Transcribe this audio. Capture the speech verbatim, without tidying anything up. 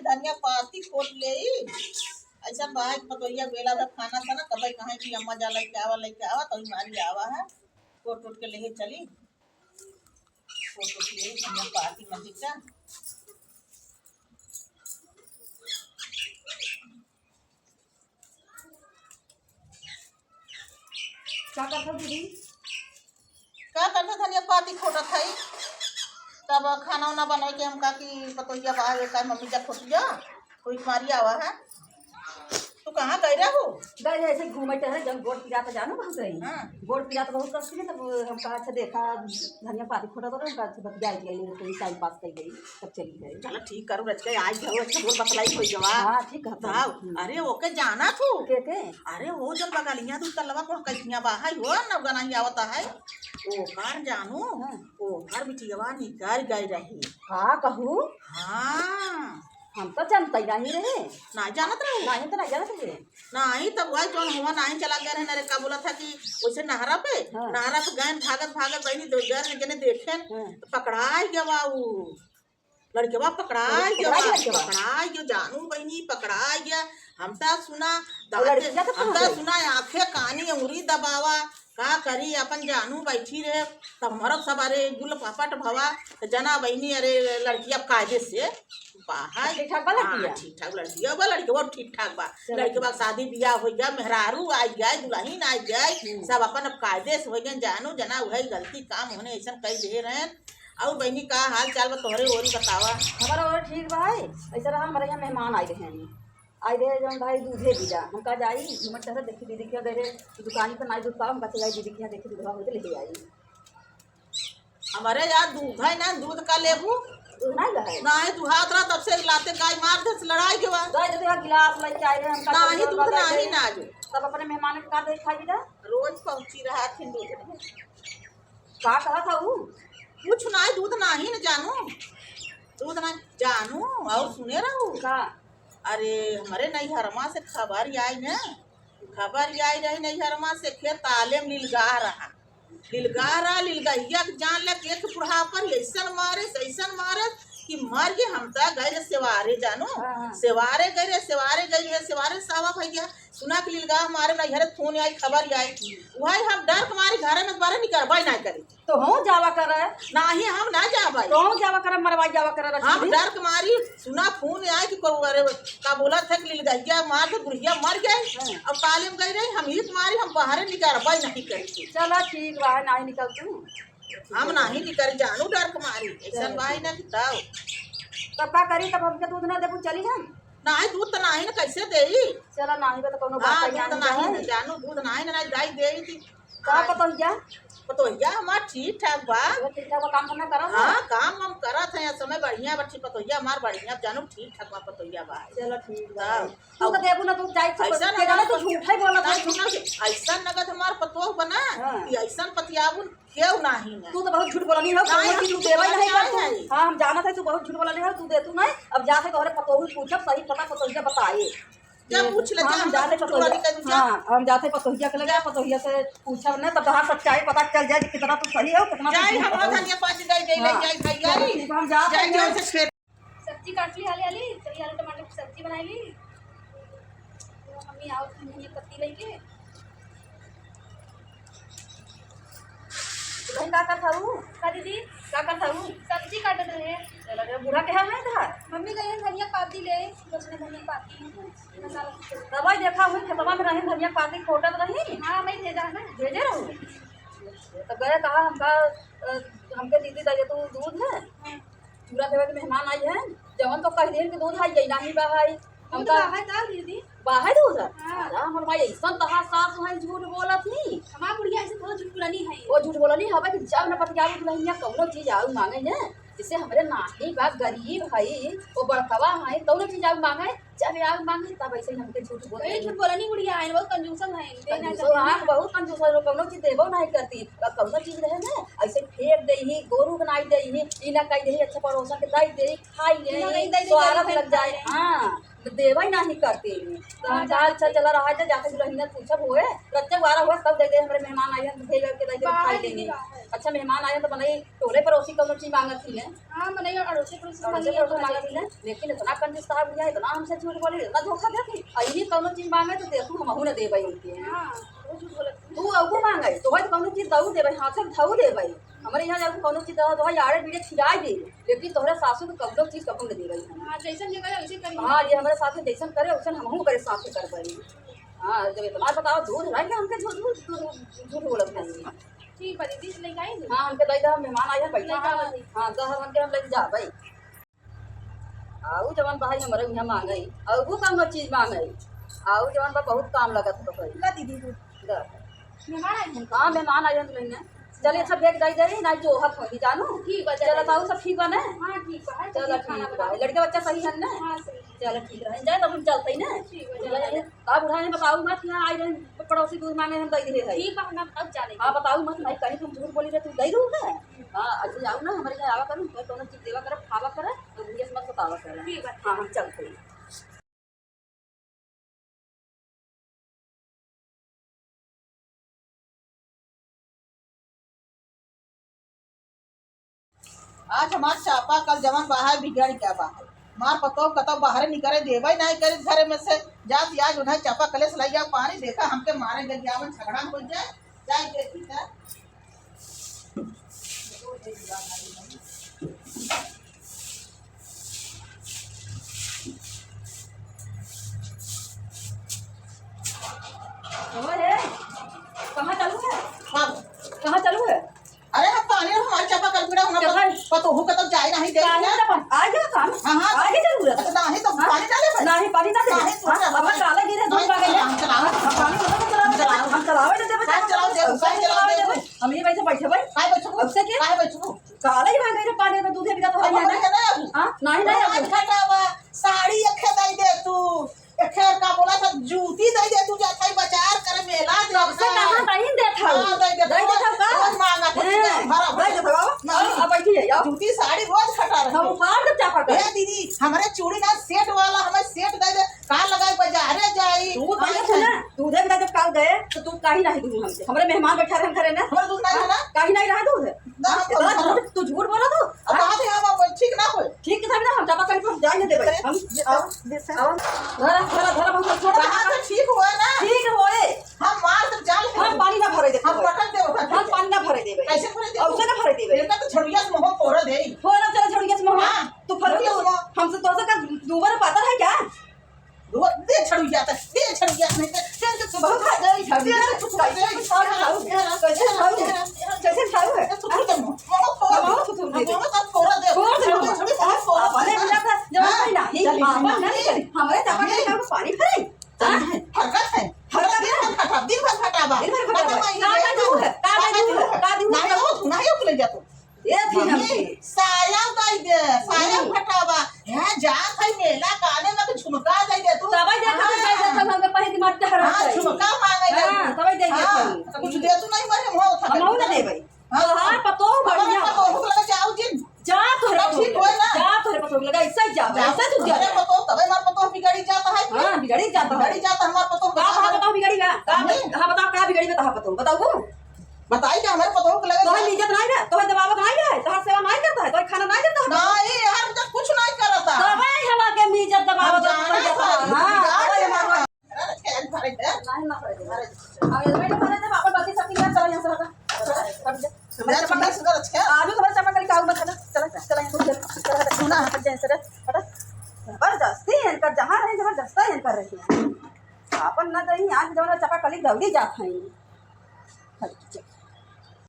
धनिया पाती खोट लेई। अइसन बा कि पतोहिया बेला भर खाना था ना, कबई कहाँ कि अम्मा जा लइके आवा, लइके आवा, तो मारी आवा है, खोट उठ के लेहे चली, खोट उठ लेई धनिया पाती मजिका। का करत हो दीदी? का करत हो, धनिया पाती खोटत हई। तब खाना उना बनाई के हम का कि पतोहिया बाहर का मम्मी जा खोटिया, कोई मारी आवा है। तू कहाँ गई रहू? गई रहे ऐसे घूमे टहरे, जब गोड़ पिरात जानो कहाँ गई। हाँ। गोड़ पिरात बहुत कष्ट में, तब हम कहा अच्छा देखा धनिया पाती खोटत रहे, हम कहा अच्छा बतिया गई, कोई टाइम पास कर गई। सब चली गई। चलो ठीक करू, रच के आज घरो अच्छा बोल बतलाई हो जवा। हाँ, ठीक है। हाँ, हम्म। अरे ओके जाना तू। के, के? अरे वो जन बगलिया दू तलवा को कैसिया बा है, वो न गनाई आवता है। ओकर जानू, हाँ। ओकर बिटियावा निकर गई रही। का कहू? हाँ। हम तो जानते ही नहीं रहे। ना जानत रहे? नहीं तो नहीं जानत रहे। नहीं, तब वही जौन हुआ नहीं चला गए रहे, नरे का बोला था कि वैसे नहरा पे, हाँ। नहरा पे गए भागत भागत बहनी दो जने देखे, हाँ। तो पकड़ाई गवा उ। लड़कवा पकड़ाई गवा, पकड़ाई गवा। पकड़ाई गवा, जानू बहिनी, पकड़ाई गवा। हम ता सुना, और लड़किया तो हम ता कहाँ गई? सुना, आँखे कानी अंगुरी दबावा, का करी, अपन जानू बैठी रहे, तब हमारा सब अरे गुल पापट भवा, तो जना बहिनी, अरे लड़किया कायदे से बाहर। ठीक ठाक बा लड़किया? हाँ, ठीक ठाक लड़किया बा, लड़किया बा ठीक ठाक बा। चलो। लड़के बा शादी बियाह हो गया, मेहरारू आ गया, दुल्हन आ गया, हम्म। सब अपन अब कायदे से हो गए, जानू जना वही गलती काम उन्हें ऐसा कह दे रहे। और बहिनी, का हाल चाल बा तोहरे ओरी बतावा? हमारा ओरी ठीक बा है। ऐसा रहा, हमारे यहाँ मेहमान आए रहे हैं, आए रहे जौन भाई दूधे दीदा, हम कहा जाई घूमत टहरत, देखी दीदी के गए रहे दुकान पर, नाई दूध पावा, हम कहा जाई दीदी के यहाँ, देखी दूधवा होते लेके आई। हमारे यार दूध है ना, दूध का लेबू? दूध नहीं है? नहीं, दुहात रहा तब से लाते गाय मार दे से लड़ाई के बाद। गाय दे दे, गिलास लेके आए रहे, हम कहा नहीं, दूध नहीं ना जो। तब अपने मेहमान के का दे खाई दीदा? रोज पहुंची रहा थी दूध। का कहा था ऊ? कुछ नाई, दूध नाही न जानू, दूध नाही जानू। और सुने रहू का? अरे, हमरे नैहरमा से खबर आई न, खबर आई रही नैहरमा से, खेत ताले में लिलगाह रहा, लिलगाह रहा, लिलगहिया के जान ले के एक बुढ़ा पर ऐसन मारे, ऐसन मारे कि मर गए। हम त गए सेवारे जानू, हाँ, हाँ। सेवारे गए रे, सेवारे गए रे, सेवारे सावा भैया सुना के लिलगाह मारे नैहरे फोन आई, खबर आई। वही हम डर के मारे घर में बाहर निकलबे ना करी। तो हम जावा करे। नाही, हम ना जाबे। तो हम जावा करे, मरवाई जावा करे, रख हम ली। डर के मारी सुना फोन आए कि को-, अरे, का बोला था कि लिलगहिया मार के बुढ़िया मर गए। हाँ। अब काले में गई रही, हम ही के मारी हम बाहर निकलबे नहीं करी। चला ठीक बा, नाही निकल तू। हम नाही निकल जानू डर के मारी, ऐसन चला। बाई ना कि तब। तब का करी, तब हमके दूध ना देबू, चली हम। नाही, दूध त नाही न, कैसे देई? चला, नाही बा त कौनो बात हाँ, नहीं, दूध नाही नाही न, है। जानू, दूध नाही न, नाही गाय देई थी। का पतोहिया? पतोहिया हमार ठीक ठाक बा। वो ठीक ठाक बा, काम धंधा करत है? हाँ, काम वाम करत है, समय बढ़िया बा, ठीक पतोहिया हमार बढ़िया, जानू, ठीक ठाक बा, पतोहिया बा। चला, ठीक बा। तब तू तो देबू ना, तू जाई, तू ऐसा के ना जाने, तू झूठा ही बोलत है। सुना, ऐसा नगद हमार पतोह बना हाँ। कि ऐसा पतियाबू केहू नाही है। तू तो बहुत झूठ बोलनी हो, नाही, कौनो चीज तू देवे नहीं करतू। हाँ, हम जानत है तू बहुत झूठ बोलनी हो, तू देतू नहीं। अब जाके तोहरे पतोहू पूछब, सही पता पतोहिया बताए। जा पूछ ले, हाँ, जा, हम जाते पतोहिया, हाँ, हम जाते पतोहिया के लगे, पतोहिया से पूछब न, तब तोहार सच्चाई पता चल जाए कि कितना तू सही हो, कितना तू झूठ बोलत हो। धनिया पात जाई, जाई, हाँ। जाई, जाई, जाई। ठीक, हम जाते हैं। सब्जी काट ली हाली हाली, चली आलू टमाटर की सब्जी बनाई ली। तो मम्मी आओ तुम धनिया पत्ती लेके। दुल्हन का करत हऊ? का दीदी? का करत हऊ? सब्जी काटत रहे। चला रे, बूढ़ा के है नहीं था? मम्मी गई है धनिया पाती ले, बस में धनिया पाती मसाला। तब आई देखा हुई खेतवा में रही धनिया पाती खोटत रही। हाँ, मैं भेजा है ना। भेजे रहू? तो गए कहा हमका, अ, हमके दीदी दे दे तू दूध है। हाँ। चूड़ा देवे के मेहमान आई है, जवन तो कह देन कि दूध है, ये नाही बा है। दूध हमका बा है का दीदी? बा है दूध? हाँ। अरे हमर माई ऐसन तहार सास है, झूठ बोलत ही। हमार बुढ़िया ऐसे बहुत झूठ बोलनी है। वो झूठ बोलनी हवे कि जब न पतियावे दुल्हनिया कौनो चीज आऊ मांगे न, जैसे हमरे नानी बा गरीब है, वो बड़कवा है, कौनो चीज आऊ मांगे, जब आऊ मांगे तब ऐसे ही हमके झूठ बोले। कहीं झूठ बोलनी बुढ़िया है, बहुत कंजूसन है, दे ना कंजूसन, करती हाँ, ना। बहुत कंजूसन, कौनो चीज देबो नहीं करती। और कौनो चीज रहे न, ऐसे फेंक दे ही, गोरू के नाई दे ही, ई ना कह दे ही, अच्छा पड़ोसन के दे दे ही, खाई ले, इन्हों नहीं दे दी, स्वारथ गरीब लग जाए। खाई ले। हाँ, तो देवइ नाहीं करते हैं। तो हम कहा, "अच्छा, चला रहा है, जाके दुलहिनिया पूछब होए, रच्चा गुआरा होए, तब दे दे, हमरे मेहमान आए हैं, तो भेज के दे दे, खाई लेंगे।" अच्छा, मेहमान आए हैं, तो बनाई, टोले पड़ोसी कौनो चीज मांगत ही है। हाँ, मनई अड़ोसी पड़ोसी से अड़ोसी मांगे, पड़ोसी मांगत ही है, लेकिन इतना कंजूस साहब भैया, इतना हमसे झूठ बोले, इतना धोखा देती। अइनी कौनो चीज मांगे, तो देखू, हमहू न देबइ उनके। हाँ, वो झूठ बोलत। तू अउको मांगइ, तो भाई कौनो चीज दऊ देबइ, हाथ से धऊ देबइ। हमरे यहाँ जाके कौनो चीज दवा, दवा, आड़े बीड़े खियाई दे, लेकिन तोहरे सासू के कौनो चीज कबहू न देबइ हम। हाँ, जैसन जगह है, वैसे करी। हाँ, जे हमरे साथे जैसन करे, वैसन हमहू करे साथे करबइ। हाँ, जब इतना बताओ, दूध है कि हमके झूठ, झूठ, झूठ, झूठ बोलत है। ठीक बा दीदी, लेके आई ना। हाँ, हमके दे दे, मेहमान आए हैं, बैठा है। हाँ, दे हमके, हम लेके जाबइ। आऊ जवन बा, हमरे इहाँ मांगइ, अउर वो कौनो चीज मांगइ, आऊ जवन बा, बहुत काम लगत हो भाई। ला दीदी, दूध। ला। मेहमान आए हैं। हाँ, मेहमान आए हैं दुलहिनिया। चल, अच्छा, बैग दे दे, ना जो हक होई, जानू। ठीक बा, चल, चल। ताऊ सब ठीक बा ना? हाँ, ठीक बा, है, चल, ठीक, खाना ठीक बा। बना। लड़का बच्चा सही है ना? हाँ, सही है। चल, ठीक रहे, जाए, तब हम चलते ही ना। ठीक बा, चल। चल। का बुढ़ा है, बताऊ मत कि हाँ, आई रहे पड़ोसी दूध मांगे, हम दे दिए है। ठीक बा, हम अब जाने हाँ, दे। बताऊ मत, भाई, कहीं तुम झूठ बोली रहे, तू दे दू का? हाँ, अच्छा, जाऊ ना, हमारे यहाँ आवा करू, तो कौनो चीज देवा करे, खावा करे, तो भैया से मत बतावा करे। ठीक बा। हाँ, हम चलते हैं। आज हमार चापाकल जवन बा है, बिगड़ गया बा है। हमार पतोह कतौ बाहरे निकरे देबे नाहीं करे घरे में से। जात आज उन्हें चापाकले से लइ जाओ पानी, देखा हमके मारे लग जावन, झगड़ा हो जाए, जाए देखी का। ओए, कहाँ चलू है? हाँ। कहाँ चलू है? अरे, हम पानी और हमारे चापाकल पीड़ा, हम देखा है। पतोहू का तो जाए नहीं दे। पानी ना बन, आ गया काम। हाँ, हाँ। आगे जरूरत है। तो नहीं तो हाँ? पानी डाले भाई। नहीं, पानी ना दे। नहीं, हाँ, सोचा अब भाई। काला गिरे, नहीं, दूध मांगे। हम चलाओ। हम पानी उधर से चलाओ। चलाओ। हम चलावे दे देबे, हाँ, चलाओ दे, हम चलाओ दे। चलावे दे। हम ये वैसे बैठे भाई। काहे बैठबू? अब से के? काहे बैठबू? काला ही भांगे रे पानी में दूधे बिना तो अब है ना। हमारे ना अब। हाँ, नहीं, नहीं, अब। आज घटावा, साड़ी एक दे दे तू। एक का बोला था, जूती दे दे तू, जात है बाजार करे, मेला तब से देखा। कहाँ नहीं देत हऊ? हाँ, दे दे। दे दे का? रोज मांगा था, हैं, भरा भरा। दे दे बाबा। नहीं। अब बैठी है, आओ। जूती साड़ी रोज खटा रहे। हम उखाड़ के चापा कर। ए दीदी, हमरे चूड़ी ना सेट वाला, हमें सेट दे दे। का लगाई बाजारे जाई। दूध नहीं है ना, दूधे बिना जब काल गए, तो तू काहे नहीं दूध हमसे? हमरे मेहमान बैठा रहे घरे ना। हमारा दूध नहीं है ना? काहे नहीं रहा दूध? ना, हाँ, हम इतना तो झूठ, तू झूठ बोला तू। अब हाँ? कहाँ थे हम, अब ठीक ना होए। ठीक के साथ ना, हम चापाकल पर जाए ना देबे। अरे, हम, ये आओ, तो, ये तो आओ। धरा, धरा, धरा, हम थोड़ा कहाँ से ठीक हुआ ना? ठीक होए। हम मार तो जान हम पानी ना भरे देबे। हम पटक देबे, पटक हम देबे। पानी ना भरे देबे। कैसे भरे देबे? और उसे ना भरे देबे। इनका तो झड़िया से मुँह फोड़ दे। फोड़ चला झड़िया से मुँह। हाँ। तू फर झड़िया तो से मुँह। हमसे तो से का दूबर पातर है क्या? दे छड़ू जाता, दे छड़ू जाता, नहीं तो तेल के सुबह खा जाई, छड़ू दे जाता। छड़ू जाता। कैसे छड़ू? कैसे छड़ू? कैसे छड़ू है? तू तो मत, मत, मत, हम मत, मत, थोड़ा दे। छोड़ दे। छड़ू, छड़ू, मत, मत, अपने मिला था, जब हाँ? नहीं, चल, आपन ना नहीं। निकली। हमारे चापा के काम पानी भरे। हाँ? हरकत है। हरकत दिन है। भर फटा, दिन भर फटावा। दिन भर फटावा। पता नहीं का, का है। दूध है? का का है दूध है? दूध है? का दूध है? नहीं, वो नहीं, वो ले जा तू। ए, फिर हम मम्मी, साया उतार दे, साया हम्म। फटावा। है, जात है मेला, काने में तो झुमका दे दे तू। तबै देखा हाँ। तो दे दे, तो हमके पहले दिमाग के हरा हाँ, है। झुमका मांगे हाँ, दे। तबै दे दे हाँ, तू। तो कुछ दे तू नहीं, मरे मुंह उठा हम के। ना देबै। हाँ। तोहार पतोह हमारे बढ़िया। पतोह को लगे जाओ जिन। जा तोहरे तब पतोह ठीक लगे। होए ना। जा तोहरे पतोह लगे, ऐसे ही जा, जा। ऐसे तू जा। हमारे पतोह, तबै हमारे पतोह बिगड़ी जाता है। हाँ, बिगड़ी जाता है। बिगड़ी जाता हमारे पतोह का, का। बताओ, बताओ बिगड़ी बा? का, नहीं। हाँ, बताओ का बिगड़ी बा तोहार पतोह? बताओ। बताई कि हमारे पतोह के लगे तोहर इज्जत नाहीं बा, तोहर दबावत नाहीं बा, तोहर सेवा नाहीं करता है, तोहर खाना नाहीं देता है। नाहीं यार, जब कुछ नाहीं करता। तबै हम आके इज्जत दबावत हम जाना है, हाँ, बिगाड़ तबै देना हमार है। अरे, खेल भरे दे। नाहीं, ना भरे दे। अब ये बेटे भरे दे, अपन बाकी सब चीज़ चला यहाँ से हटा। हट जा। हमारे चप्पल सुंदर, सुंदर, अच्छा। आजू तुम्हारे चप्पल कल का मत हटा। चला, चला, यहाँ से चला, हटा। सुना। हट जा, यहाँ से हटा। जबरदस्ती इनकर जहाँ रहे, जबरदस्ती इनकर रही। अपन न दही, आज जौन चप्पल कली दौड़ी जात हैं।